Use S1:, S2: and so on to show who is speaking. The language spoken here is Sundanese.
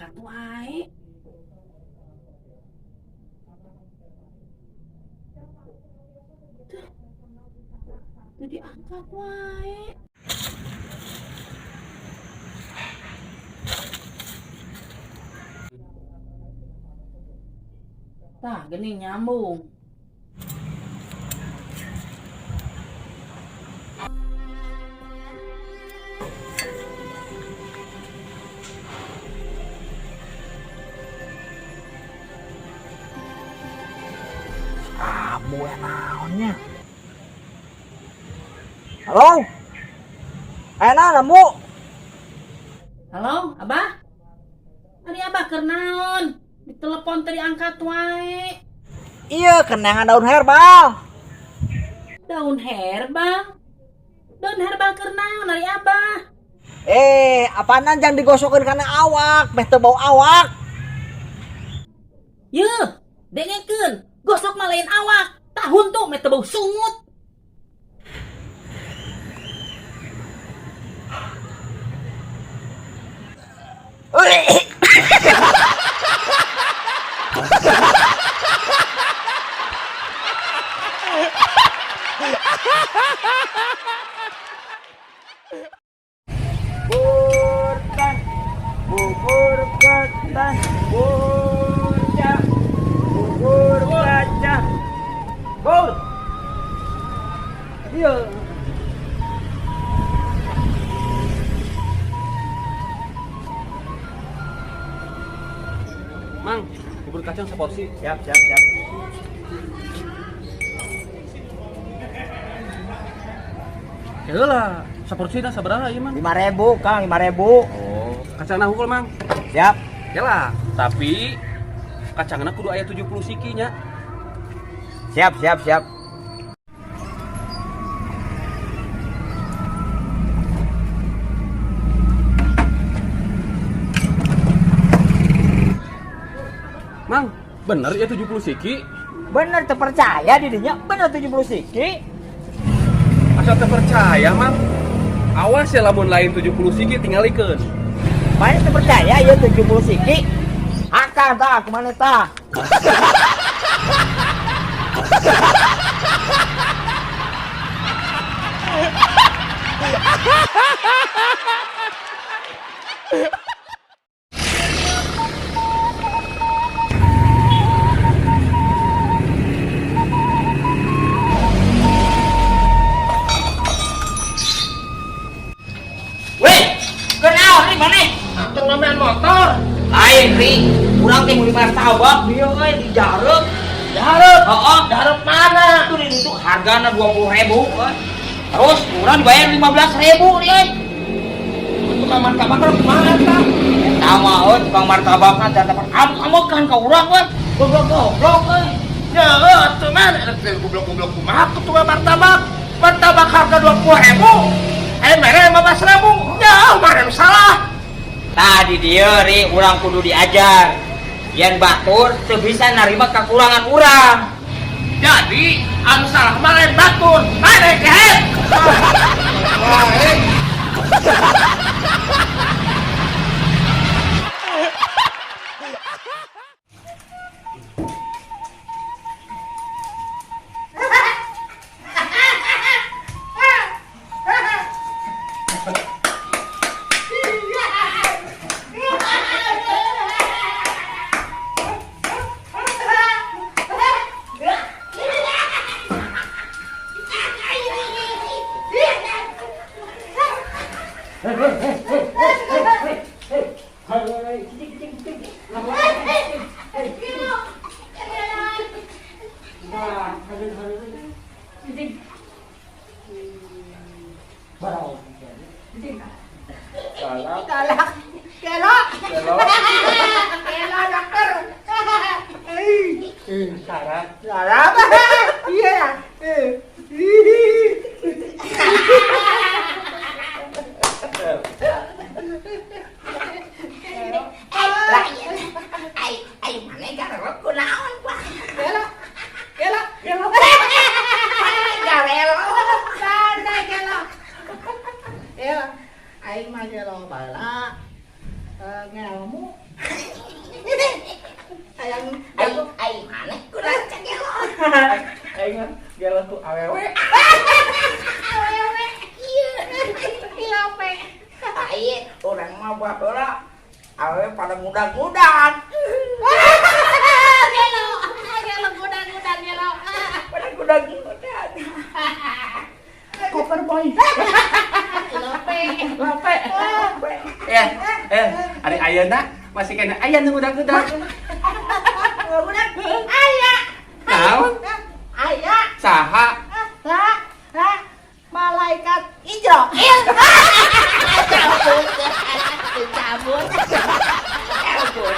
S1: Diangkat wae. Tuh. Tuh diangkat wae. Tah, geuning nyambung.
S2: Abu naonnya. Halo. Aya naon, Ambu?
S1: Halo, Abah? Ari Abah keur naon? Ditelepon teu diangkat wae.
S2: Iya, kenangan daun herbal.
S1: Daun herbal? Daun herbal keur naon ari Abah?
S2: Apaanan jang digosokeun kana awak, meh teu bau awak.
S1: Yeuh, dengekeun, gosok mah lain awak, tahun tuh meh teu bau sungut.
S2: Burkan, bubur ketan, bocah, bubur kacang, bur. Iya.
S3: Mang, bubur kacang seporsi.
S2: Siap, siap, siap.
S3: Yalah, seporsi dah sabaraha ieu, Mang?
S2: 5.000, Kang, 5.000.
S3: Oh, kacangna hukul, Mang.
S2: Siap.
S3: Yalah, tapi kacangna kudu aya 70 siki nya.
S2: Siap, siap, siap.
S3: Mang, bener ya 70 siki?
S2: Bener, terpercaya didinya, bener 70 siki.
S3: Asal terpercaya, Mang. Awas ya lamun lain 70 siki tinggalikeun.
S2: Mana terpercaya ya 70 siki? Akan tah, kemana tah? Weh, kenal nih mana?
S4: Turnamen motor.
S2: Lain ri, urang teh meuli martabak dieu euy di Jarep.
S4: Jarep.
S2: Heeh,
S4: Jarep mana?
S2: Itu di ditu hargana 20.000 euy. Terus urang dibayar 15.000 ri euy.
S4: Tukang martabak lu kumaha tah?
S2: Eta mah euy tukang martabakna teh dapat amuk-amukan ka urang euy. Goblok-goblok euy.
S4: Ya euy atuh mah rek goblok-goblok kumaha ku tukang martabak? Martabak harga 20.000. Mere 15.000. Ya, mana yang salah?
S2: Tadi dia ri urang kudu diajar. Yen batur teu bisa narima kekurangan urang.
S4: Jadi anu salah mah lain batur, mana kehet?
S5: Aing mah gelo bala ngelmu.
S2: Aing aing maneh kurang cagelo.
S3: Aing mah gelo ku awewe.
S1: Awewe. Iya. Ilope.
S2: Aing urang mah baheula awewe pada muda-mudaan.
S1: Gelo. Gelo gudang-gudang gelo.
S2: Pada muda-mudaan.
S3: Koper boy.
S1: Ilope.
S3: Lope. Ya, ari ayeuna masih kena aya nu ngudag-ngudag.
S1: Budak aya.
S3: Naon?
S1: Aya.
S3: Saha?
S1: Ha? Ha? Malaikat Ijroil. Cabut. Cabut. Cabut.